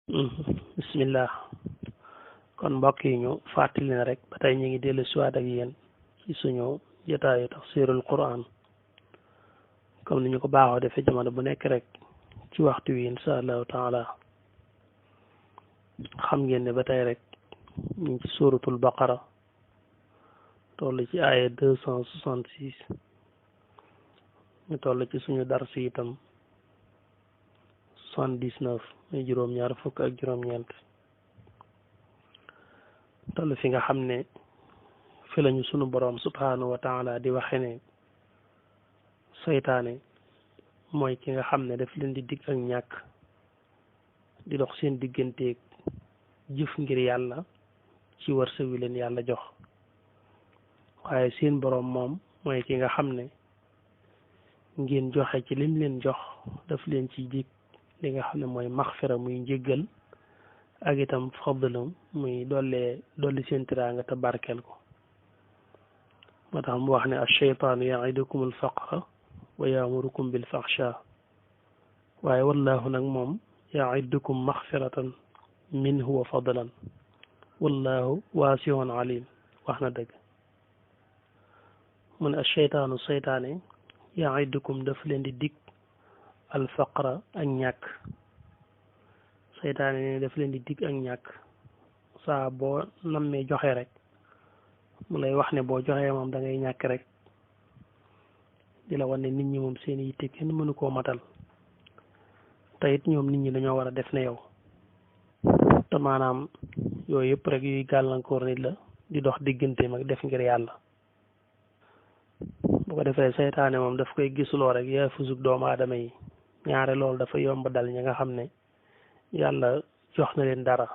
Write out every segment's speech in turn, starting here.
bismillah kon mbokk yi ñu fàttali na rek ba tey ñu ngi dellu siwaat ak yéen ci suñu jotaayu tafsirul quran comme ni ñu ko baaxoo defee jamono bu nekk rek ci waxtu wi insha allahu taala xam ngeen ne ba tey rek ñu ngi ci suratul baqara toll ci aaya 266 ñu toll ci suñu dars itam 79 muy juróom-ñaar fukk ak juróom-ñeent toll fi nga xam ne fi lañu sunu boroom subhanahu wa taala di waxe ne seytaane mooy ki nga xam ne daf leen di dig ak ñàkk di dox seen digganteeg jëf ngir yàlla ci wërsëg wi leen yàlla jox waaye seen boroom moom mooy ki nga xam ne ngeen joxe ci lim leen jox daf leen ci dig li nga xam ne mooy maxfira muy njéggal ak itam fadlam muy dolli seen tiraanga te barkeel ko moo tax mu wax ne ash-shaytaanu ya'idukum al-faqra wa ya'murukum bil-fahsha waaye wallahu nag moom ya'idukum maxfiratan minhu wa fadlan wallahu waasi'un alim wax na dëgg mu ne ash-shaytaanu seytaane ya'idukum daf leen di dig al-faqra ak ñàkk seytaane ne daf leen di dig ak ñàkk saa boo nammee joxe rek mu lay wax ne boo joxee moom da ngay ñàkk rek di la wan ne nit ñi moom seen yitte kenn mënu koo matal te it ñoom nit ñi dañoo war a def ne yow te maanaam yooyu yëpp rek yuy gàllankoor nit la di dox digganteem ak def ngir yàlla bu ko defee seytaane moom daf koy gisuloo rek yaa fusug doomu aadama yi ñaare loolu dafa yomb dal ñi nga xam ne yàlla jox na leen dara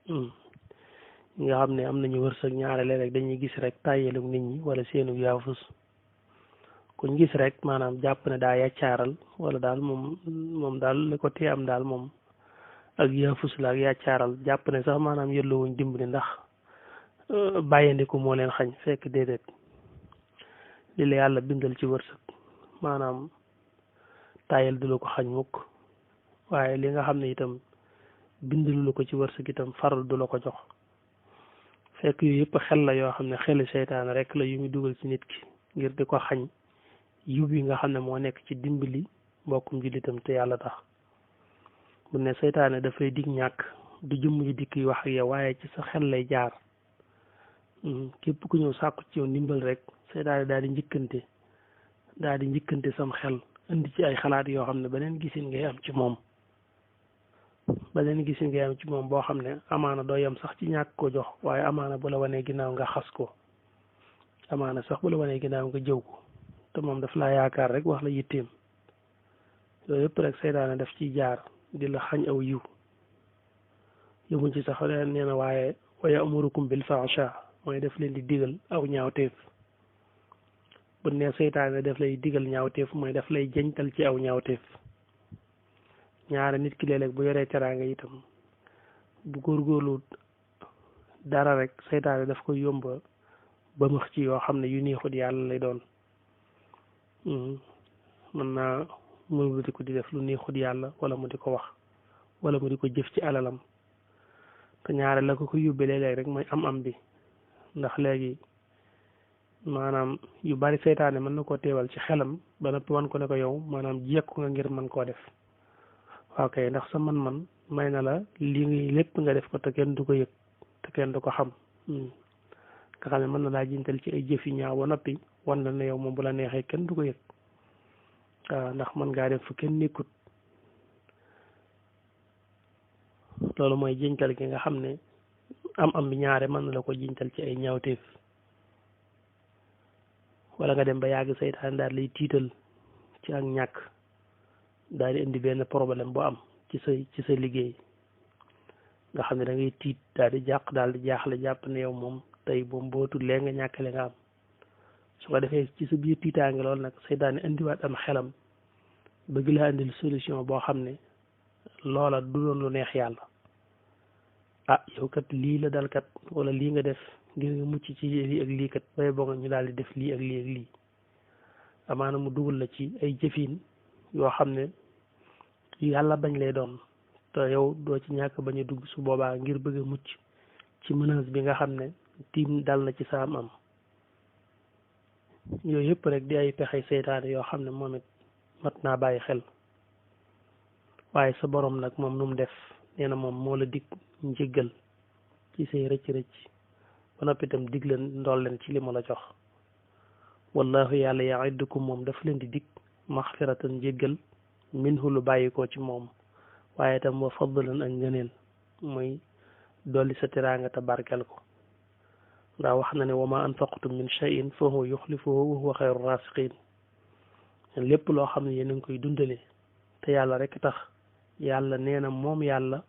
ñi nga xam ne am nañu wërsëg ñaare léeg-léeg dañuy gis rek tàyyelug nit ñi wala seenug yaafus kuñ gis rek maanaam jàpp ne daa yàccaaral wala daal moom daal li ko tee am daal moom ak yaafus la ak yàccaaral jàpp ne sax maanaam yëllowuñ dimbali ndax bàyyandiku moo leen xañ fekk déedéet li la yàlla bindal ci wërsëg maanaam tàyyel du la ko xañ mukk waaye li nga xam ne itam bindalu la ko ci wërsëg itam faral du la ko jox fekk yooyu yëpp xel la yoo xam ne xeli seytaane rek la yu muy dugal ci nit ki ngir di ko xañ yub yi nga xam ne moo nekk ci dimbali mbokkum jullitam te yàlla tax bu ne seytaane dafay dig ñàkk du jëmm ji dikk yi wax ak yow waaye ci sa xel lay jaar képp ku ñëw sàkku ci yow ndimbal rek seytaane daal di njëkkante sam xel indi ci ay xalaat yoo xam ne beneen gisin ngay am ci moom boo xam ne amaana doo yem sax ci ñàkk ko jox waaye amaana bu la wanee ginnaaw nga xas ko amaana sax bu la wanee ginnaaw nga jëw ko te moom daf laa yaakaar rek wax la yitteem yooyu yëpp rek seytaane daf ciy jaar di la xañ aw yiw yëmuñ ci sax nee na waaye wa ya'murukum bil fahsha mooy daf leen di digal aw ñaawteef bu ne seytaane daf lay digal ñaawteef mooy daf lay jañtal ci aw ñaawteef ñaare nit ki léeg-léeg bu yoree teraanga itam bu góorgóorlu dara rek seytaane daf koy yomba ba max ci yoo xam ne yu neexut yàlla lay doon mën naa mu di ko di def lu neexut yàlla wala mu di ko wax wala mu di ko jëf ci alalam te ñaare la ko yóbbee léeg-léeg rek mooy am bi ndax léegi maanaam yu bari seytaane mën na koo teewal ci xelam ba noppi wan ko ne ko yow maanaam jekku nga ngir mën koo def ok ndax sa man-man may na la lii ngi lépp nga def ko te kenn du ko yëg te kenn du ko xam nga xam ne mën na laa jintal ci ay jëf yu ñaaw ba noppi wan la ne yow moom bu la neexee kenn du ko yëg waaw ndax mën ngaa def fu kenn nekkut loolu mooy jintal gi nga xam ne am bi ñaare mën na la ko jintal ci ay ñaawteef wala nga dem ba yàgg seytaan daal lay tiital ci ak ñàkk daal di indi benn problème bu am ci sa liggéey nga xam ne da ngay tiit daal di jaaxle jàpp ne yow moom tey moom boo tullee nga ñàkkale nga am su ko defee ci sa biir tiitaange loolu nag seytaan indiwaat am xelam bëgg laa indil solution boo xam ne loola du doon lu neex yàlla yow kat lii la dal kat wala lii nga def ngir nga mucc ci lii ak lii kat bay boo nga ñu daal di def lii ak lii ak lii amaana mu dugal la ci ay jëfin yoo xam ne yàlla bañ lay doon te yow doo ci ñàkk bañ a dugg su boobaa ngir bëgg a mucc ci menace bi nga xam ne tiim dal na ci sa am yooyu yëpp rek di ay pexey seytaane yoo xam ne moom it mat naa bàyyi xel waaye sa borom nag moom nu mu def nee na moom moo la dig njëggal ci say rëcc-rëcc ba noppi itam dig leen ndool leen ci li mu la jox wallahu yàlla ya'idukum moom daf leen di dig maxfiratan njëggal minhu lu bàyyi ko ci moom waaye itam wa fadlan ak ngëneel muy dolli sa teraanga te barkel ko ndax wax na ne wa ma anfaqtum min shay'in fa huwa yuxlifuhu wa huwa xayru rasiqin lépp loo xam ne yéen a ngi koy dundale te yàlla rek tax yàlla nee na moom yàlla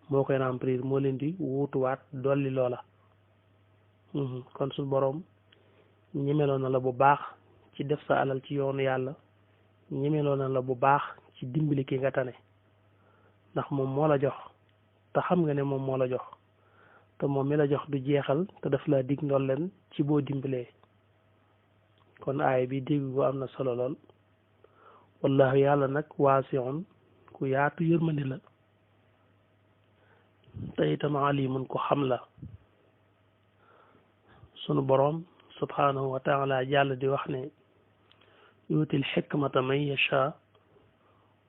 moo koy remplir moo leen di wuutuwaat dolli loola kon su boroom ñemeloo na la bu baax ci def sa alal ci yoonu yàlla ñemeloo na la bu baax ci dimbali ki nga tane ndax moom moo la jox te xam nga ne moom moo la jox te moom mi la jox du jeexal te daf laa dig ndol leen ci boo dimbalee kon aay bi dégg ko am na solo lool wallahu yàlla nag waasiun ku yaatu yërmandi la te itam alimun ku xam la sunu boroom subhanahu wa taala jàll di wax ne yuutil xikmata man yasha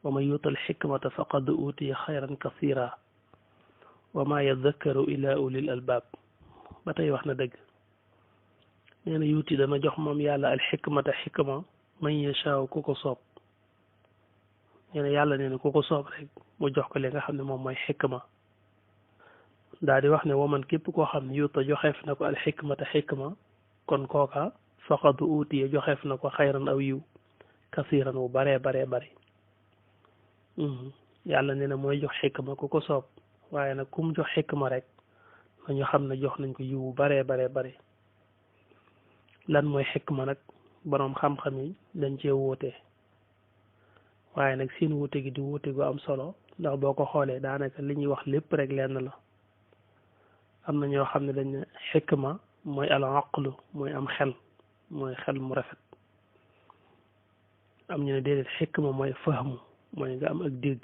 wa man yuutal xikmata faqad uutiya xayran kasira wa ma yadakkaru ila ulil albab ba tey wax na dëgg nee na yuuti dana jox moom yàlla al xikmata xikma man yasha ku ko soob nee na yàlla nee na ku ko soob rek mu jox ko li nga xam ne moom mooy xikma daa di wax ne waman képp koo xam ne yuuta joxeef na ko al xikmata xikma kon kooka faqad uutiya joxeef na ko xayran aw yiw kasiran wu baree baree bari yàlla nee na mooy jox xikma ku ko soob waaye nag kum jox xikma rek nañu xam ne jox nañ ko yiw bu baree baree bari lan mooy xikma nag boroom xam-xam yi dañ cee wuute waaye nag seen wuute gi di wuute gu am solo ndax boo ko xoolee daanaka li ñuy wax lépp rek lenn la am na ñoo xam ne dañ ne xikma mooy al aqlu mooy am xel mooy xel mu rafet am ñu ne déedéet xikma mooy fahmu mooy nga am ak dégg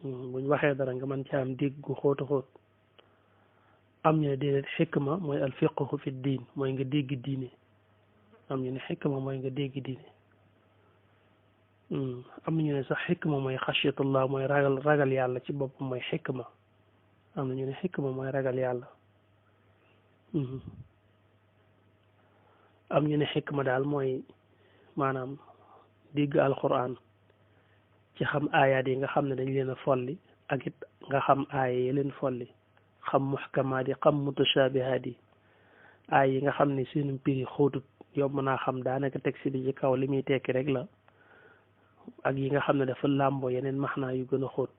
buñ waxee dara nga mën ci am dégg gu xóota xóot am ñu ne déedéet xikma mooy al fiqhu fi diin mooy nga dégg diine am ñu ne xikma mooy nga dégg diine am ñu ne sax xikma mooy xasiyatullah mooy ragal yàlla ci boppam mooy xikma am na ñu ne xikma mooy ragal yàlla am ñu ne xikma daal mooy maanaam dégg alquran ci xam aayaat yi nga xam ne dañ leen a folli ak it nga xam aaya yi leen folli xam muhkamaat yi xam mutashabihaat yi aay yi nga xam ne seenu piri xóotut yomb naa xam daanaka texte bi ci kaw li muy tekki rek la ak yi nga xam ne dafa làmboo yeneen maxnaa yu gën a xóot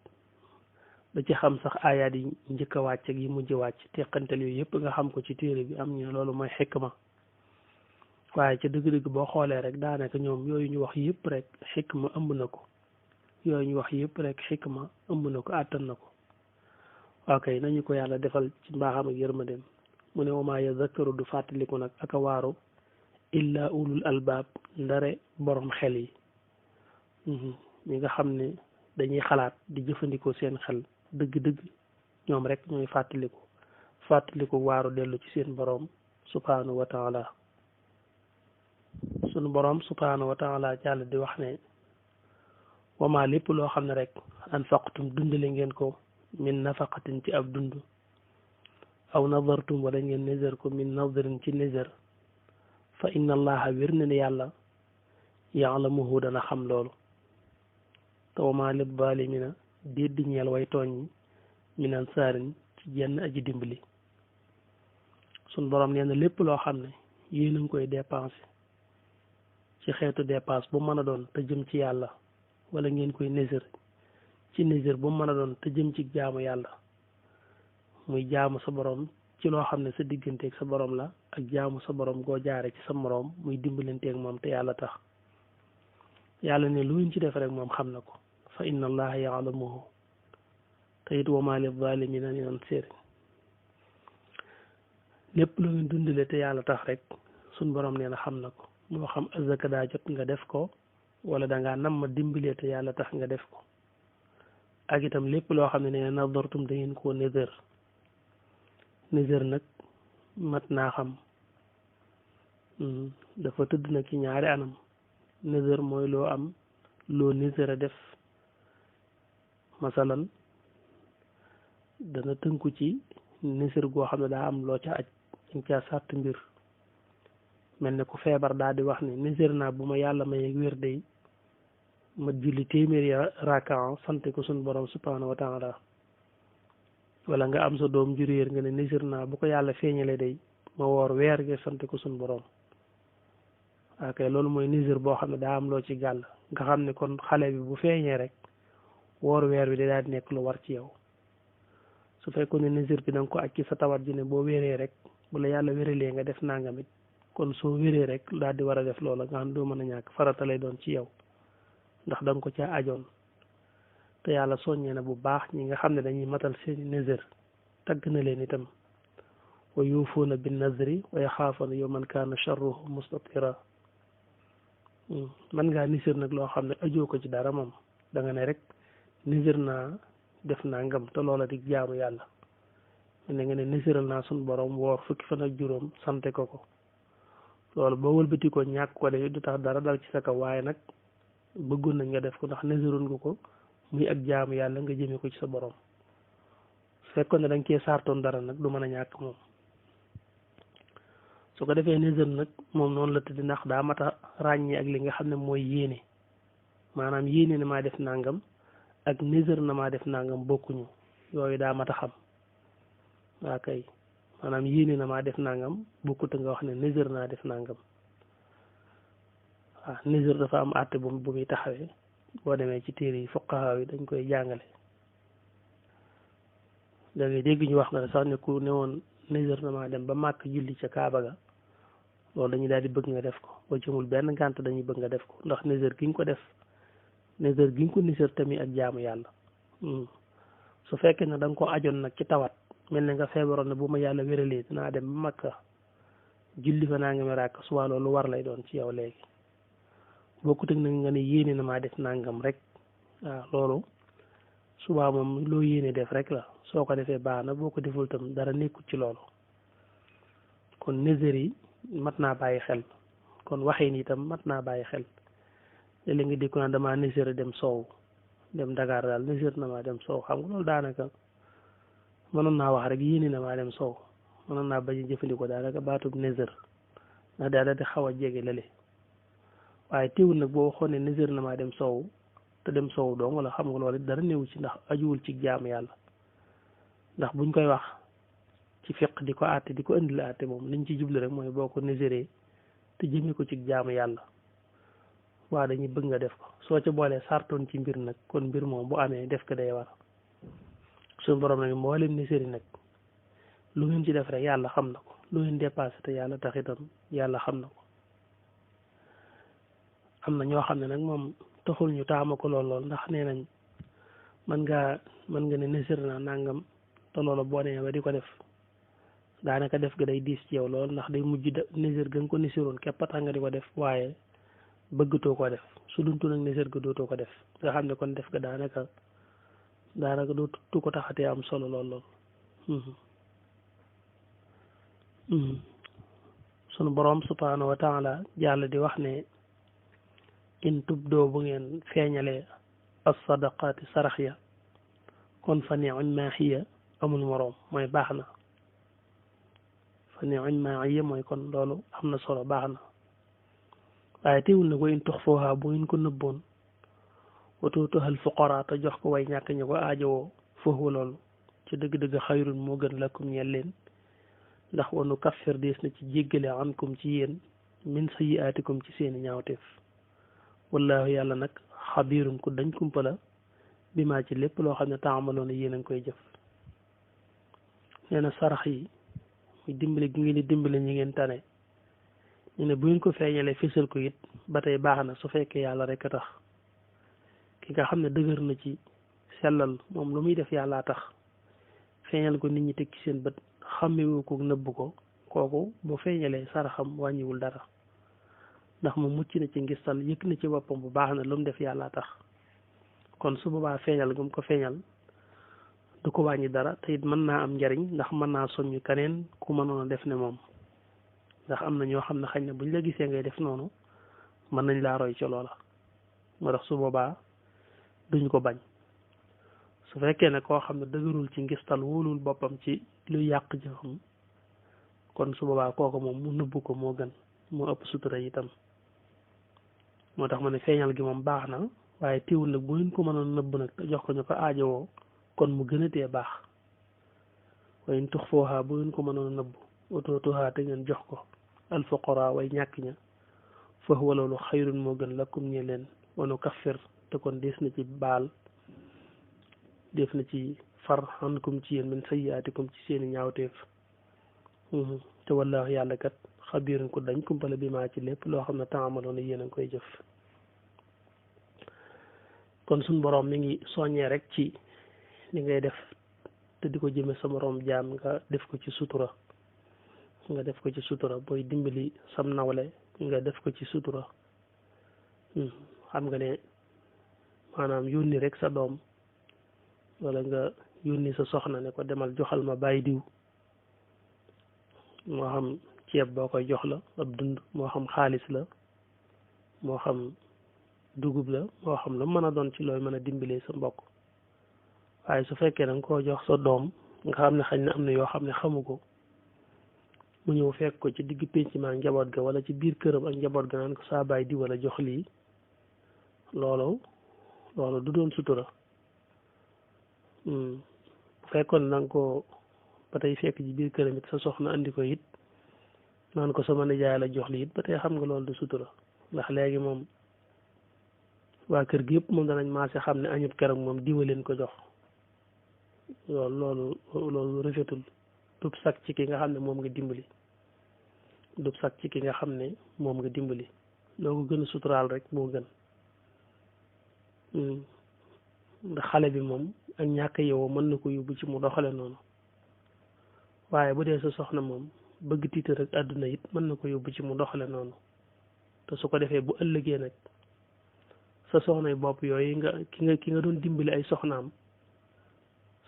ba ci xam sax aayaat yi njëkk a wàcc ak yi mujj wàcc teqantal yooyu yëpp nga xam ko ci téere bi am ñu ne loolu mooy xikma waaye ca dëgg-dëgg boo xoolee rek daanaka ñoom yooyu ñu wax yëpp rek xikma ëmb na ko yooyu ñu wax yëpp rek xikma ëmb na ko àttan na ko ok nañu ko yàlla defal ci mbaaxam ak yërmandeem mu ne wama yazakkaru du fàttaliku nag aka waaru illa ulul albaab ndare borom xel yi ñi nga xam ne dañuy xalaat di jëfandikoo seen xel dëgg-dëgg ñoom rek ñooy fàttaliku waaru dellu ci seen borom subhanahu wa taala sunu borom subhanahu wa taala jàll di wax ne wama lépp loo xam ne rek anfaqtum dundale ngeen ko min nafaqatin ci ab dund aw nadartum wala ngeen nézar ko min nadarin ci nézar fa inna allaha wér na ne yàlla yaalamuhu dana xam loolu te wama lil zalimina déddi ñeel way tooñ ñi min ansaarin ci jenn aji dimbali sun borom nee na lépp loo xam ne yéen a ngi koy dépensé ci xeetu dépense bu mën a doon te jëm ci yàlla wala ngeen koy nézar ci nézar bu mën a doon te jëm ci jaamu yàlla muy jaamu sa borom ci loo xam ne sa digganteeg sa borom la ak jaamu sa borom goo jaare ci sa moroom muy dimbalanteeg moom te yàlla tax yàlla ne lu ngeen ci def rek moom xam na ko fa inna allaha yaalamuhu te it wama lil zalimina min ansirin lépp lu ngeen dundale te yàlla tax rek suñ borom nee na xam na ko moo xam azaka daa jot nga def ko wala dangaa nam ma dimbalee te yàlla tax nga def ko ak itam lépp loo xam ne nee na nadortum da ngeen koo nëzër nëzër nag mat naa xam dafa tëdd nag ci ñaari anam nëzër mooy loo am loo nëzër a def masalan dana tënku ci nëzër goo xam ne daa am loo ca aj dañ caa sàrt mbir mel ne ku feebar daal di wax ne nëzër naa bu ma yàlla may wér day ma julli téeméeri rakaan sant ko suñ borom subhanahu wa taala wala nga am sa doom juréer nga ne nëzër naa bu ko yàlla feeñale day ma woor weer ngir sant ko suñ borom ok loolu mooy nëzër boo xam ne daa am loo ci gàll nga xam ne kon xale bi bu feeñee rek woor weer bi day daal di nekk lu war ci yow su fekkoon ne nëzër bi da nga ko aj ci sa tawat ji ne boo wéree rek bu la yàlla wéralee nga def nangam it kon soo wéree rek daal di war a def loola nga xam doo mën a ñàkk farata lay doon ci yow ndax da nga ko caa ajoon te yàlla soññee na bu baax ñi nga xam ne dañuy matal seeni nëzër tagg na leen itam wa yuufuuna bin nazri wa yaxaafuuna yawman kaana sharruhu mustatira man ngaa nëzër nag loo xam ne ajoo ko ci dara moom da nga ne rek nëzër naa def naa ngam te loola di jaamu yàlla ne nga ne nëzëral naa suñ borom woor fukki fan ak juróom sante ko ko loolu boo wëlbati ko ñàkk ko def du tax dara dal ci sa kaw waaye nag bëggoon nañ nga def ko ndax nëzëroon nga ko muy ak jaamu yàlla nga jëme ko ci sa borom su fekkoon ne da nga cee saartoon dara nag du mën a ñàkk moom su ko defee nëzër nag moom noonu la tëdd ndax daa mat a ràññee ak li nga xam ne mooy yéene maanaam yéene na maa def nangam ak nëzër na maa def nangam bokkuñu yooyu daa mat a xam waa kay maanaam yéene na maa def nangam bokkut nga wax ne nëzër naa def nangam waaw nëzër dafa am àtte bu muy taxawee boo demee ci téere yi fuqaha yi dañ koy jàngale da ngay dégg ñu wax na sax ne ku ne woon nëzër na maa dem ba màkk julli ca Kaaba ga loolu dañuy daal di bëgg nga def ko boo jëmul benn gànt dañuy bëgg nga def ko ndax nëzër gi nga ko def nëzër gi nga ko nëzër tamit ak jaamu yàlla su fekkee ne da nga ko ajoon nag ci tawat mel ne nga feebaroon ne bu ma yàlla wéralee dinaa dem ba Makka julli fa naa nga mi ràkk suba loolu war lay doon ci yow léegi bokkut ak nag nga ne yéene na maa def nangam rek waaw loolu suba moom loo yéene def rek la soo ko defee baax na boo ko deful tam dara nekkut ci loolu kon nëzër yi mat naa bàyyi xel kon waxin itam mat naa bàyyi xel léeg-léeg nga dégg ko naan damaa nëzër dem soow dem Dakar daal nëzër na maa dem soow xam nga loolu daanaka mënoon naa wax rek yéene na maa dem soow mënoon naa bañ a jëfandikoo daanaka baatub nëzër ndax daal di xaw a jege lale waaye teewul nag boo waxoon ne nëzër na maa dem soow te dem soow dong wala xam nga loolu dara néew ci ndax ajuwul ci jaamu yàlla ndax buñ koy wax ci fiq di ko àtte di ko indi la àtte moom liñ ci jublu rek mooy boo ko nëzëree te jëmee ko ci jaamu yàlla waa dañuy bëgg nga def ko soo ca boolee sartoon ci mbir nag kon mbir moom bu amee def ko day war suñu borom nag mboolem nëzëri nag lu ngeen ci def rek yàlla xam na ko lu ngeen dépassé te yàlla tax itam yàlla xam na ko am na ñoo xam ne nag moom taxul ñu taama ko lool ndax nee nañ mën nga ne nëzër naa nangam te loolu boo nee ba di ko def daanaka def ga day diis ci yow lool ndax day mujj nëzër ga nga ko nëzëroon képp tax nga di ko def waaye bëggatoo ko def su duntu nag nëzër ga dootoo ko def nga xam ne kon def ga daanaka dootu ko taxatee am solo lool sunu borom subhanahu wa taala jàll di wax ne in tubdoo bu ngeen feeñalee as-sadaqaati sarax ya kon fa ni'ma hiya amul moroom mooy baax na fa ni'ma hiya mooy kon loolu am na solo baax na waaye teewul na ko in tuxfuuhaa bu ngeen ko nëbboon wa tuutuhal fuqaraa te jox ko way ñàkk ñu ko aajowoo foofu loolu ci dëgg-dëgg xayrun moo gën lakum ñeel leen ndax wa nukaffir dees na ci jéggale ankum ci yéen min sayyi'aatikum ci seeni ñaawteef wallaahu yàlla nag xabiirun ku dañ kumpa la bi maa ci lépp loo xam ne taamaloon yéen a ngi koy jëf nee na sarax yi muy dimbale gi ngeen di dimbale ñi ngeen tane ñu ne bu ngeen ko feeñalee fésal ko it ba tey baax na su fekkee yàlla rek a tax ki nga xam ne dëgër na ci sellal moom lu muy def yàllaa tax feeñal ko nit ñi teg ci seen bët xàmmewu ko nëbb ko kooku bu feeñalee saraxam wàññiwul dara ndax mu mucc na ci ngistal yëg na ci boppam bu baax na lu mu def yàllaa tax kon su boobaa feeñal gum ko feeñal du ko wàññi dara te it mën naa am njariñ ndax mën naa soññ keneen ku mënoon a def ne moom ndax am na ñoo xam ne xañ na buñ la gisee ngay def noonu mën nañ laa roy ci loola moo tax su boobaa duñ ko bañ su fekkee ne koo xam ne dëgërul ci ngistal wóolul boppam ci lu yàq jëfam kon su boobaa kooku moom mu nëbbu ko moo gën moo ëpp sutura itam moo tax ma ne feeñal gi moom baax na waaye teewul nag bu ngeen ko mënoon nëbb nag te jox ko ñu ko aajowoo kon mu gën a tee baax waaye tux fooxaa bu ngeen ko mënoon nëbb otootuhaa te ngeen jox ko alfuqara way ñàkk ña fa huwa loolu xayrun moo gën lakum ñe leen wanu kaffir te kon des na ci baal def na ci far ankum ci yéen min sayyaatikum ci seeni ñaawteef te wallaahu yàlla kat xabiirun ko dañ kumpale bi maa ci lépp loo xam ne taamaloon yéen a ngi koy jëf kon suñ boroom mi ngi soññee rek ci li ngay def te di ko jëme sa moroom jaam nga def ko ci sutura booy dimbali sam nawle nga def ko ci sutura xam nga ne maanaam yónni rek sa doom wala nga yónni sa soxna ne ko demal joxal ma bàyyi diw moo xam ceeb boo koy jox la ab dund moo xam xaalis la moo xam dugub la moo xam la mën a doon ci looy mën a dimbalee sa mbokk waaye su fekkee da nga koo jox sa doom nga xam ne xañ na am na yoo xam ne xamu ko mu ñëw fekk ko ci digg pénc ma ak njaboot ga wala ci biir këram ak njaboot ga naan ko saa bàyyi di wala jox lii loolu du doon sutura bu fekkoon na nga ko ba tey fekk ci biir këram it sa soxna andi ko it naan ko sama nijaay la jox lii it ba tey xam nga loolu du sutura ndax léegi moom waa kër gi yëpp moom danañ maase xam ne añub keroog moom diwa leen ko jox loolu rafetul dub sak ci ki nga xam ne moom nga dimbali loo ko gën a suturaal rek moo gën ndax xale bi moom ak ñàkk yow mën na ko yóbbu ci mu doxale noonu waaye bu dee sa soxna moom bëgg tiitar rek àdduna it mën na ko yóbbu ci mu doxale noonu te su ko defee bu ëllëgee nag sa soxnay bopp yooyu ki nga doon dimbali ay soxnaam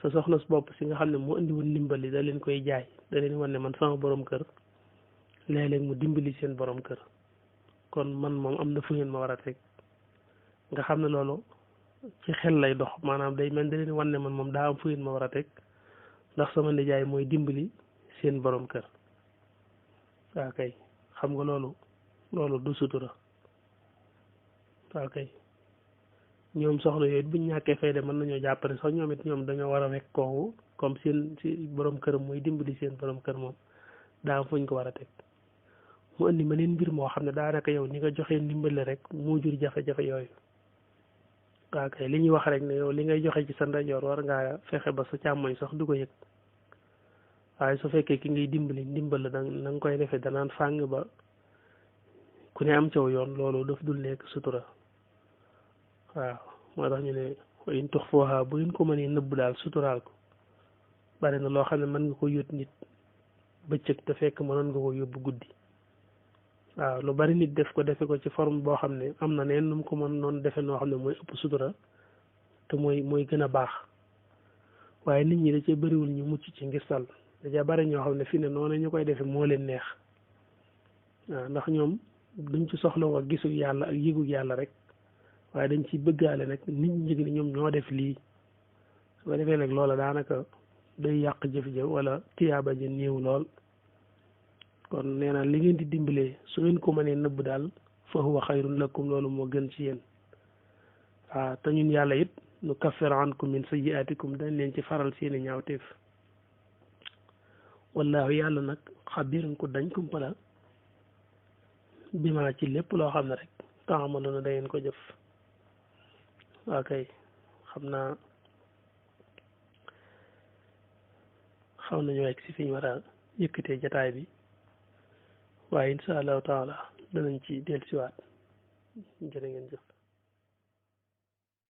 sa soxna su bopp si nga xam ne moo indiwoon ndimbali da leen koy jaay da leen wan ne man sama borom kër léeg-léeg mu dimbali seen borom kër kon man moom am na fu ngeen ma war a teg nga xam ne loolu ci xel lay dox maanaam day mel da leen wan ne man moom daa am fu ngeen ma war a teg ndax sama nijaay mooy dimbali seen borom kër waaw kay xam nga loolu du sutura waaw kay ñoom soxna yooyu buñ ñàkkee fay de mën nañoo jàpp ne sax ñoom it ñoom dañoo war a wekk kooku comme seen si borom këram mooy dimbali seen borom kër moom daa am fuñ ko war a teg mu indi ma neen mbir moo xam ne daanaka yow ni nga joxee ndimbali rek moo jur jafe-jafe yooyu waaw kay li ñuy wax rek ne yow li ngay joxe ci sa ndajoor war ngaa fexe ba sa càmmoñ sax du ko yëg waaye su fekkee ki ngay dimbali ndimbal la na nga koy defee danaan fàng ba ku ne am caw yoon loolu daf dul nekk sutura waaw moo tax ñu ne in tux fooxa bu ngeen ko mënee nëbb daal suturaal ko bari na loo xam ne mën nga ko yót nit bëccëg te fekk mënoon nga ko yóbbu guddi waaw lu bari nit def ko defe ko ci forme boo xam ne am na neen nu mu ko mën noonu defe noo xam ne mooy ëpp sutura te mooy gën a baax waaye nit ñi da cee bëriwul ñu mucc ci ngistal da cee bari ñoo xam ne fi ne noonu ñu koy defe moo leen neex waaw ndax ñoom duñ ci soxla woo gisul yàlla ak yëgul yàlla rek waaye dañ ci bëggaale nag nit ñi ni ñoom ñoo def lii su ko defee nag loola daanaka day yàq jëf-jëf wala tiyaaba ja néew lool kon nee na li ngeen di dimbalee su ngeen ko mënee nëbb daal fa huwa xayrun lakum loolu moo gën ci yéen waaw te ñun yàlla it nu kaffir ankum min sayyi'atikum dañ leen ci faral seeni ñaawteef wallaahu yàlla nag xabirun ko dañ kumpala bima ci lépp loo xam ne rek taamaloona da ngeen ko jëf waa kay xam naa xaw nañu egg si fi ñu war a yëkkatee jataay bi waaye insha allahu taala danañ ci dellusiwaat jërë ngeen jëf